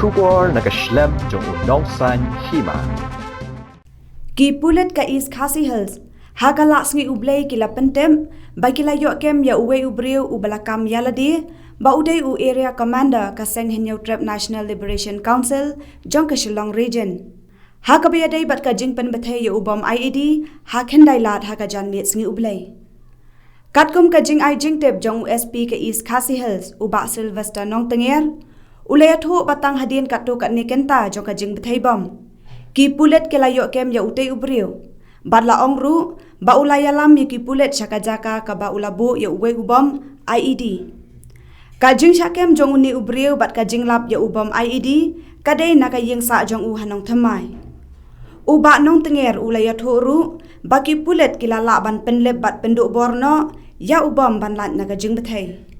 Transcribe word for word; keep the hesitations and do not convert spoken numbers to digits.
Khubor na ka shlem jong u Nongsaiñ Hima. Ki pulit ka East Khasi Hills ha ka la sngi U Blei ki la pyntip ba ki la ïoh kem ïa uwei u briew uba la kam ïa lade ba u dei u Area Commander ka seng Hynñiewtrep National Liberation Council jong ka Shillong Region, ha kaba ïadei bad ka jingpynbthei ïa u bom I E D ha Khyndailad ha ka janmiet sngi U Blei. Katkum ka jingai jingtip jong u S P ka East Khasi Hills, u Bah Sylvester Nongtnger, u la ïathuh ba tang hadien katto katne kynta jong ka jingbthei bom, ki pulit ki la ïoh kem ïa utei u briew, bad la ong ruh ba u la ïalam ïa ki pulit sha ka jaka kaba u la buh ïa uwei u bom I E D. Ka jingshah kem jong une u briew bad ka jinglap ïa u bom I E D ka dei na ka ïing sah jong u ha Nongthymmai. U Bah Nongtnger u la ïathuh ruh ba ki pulit ki la lah ban pynlip bad pynduh bor noh ïa u bom ban lait na ka jingbthei.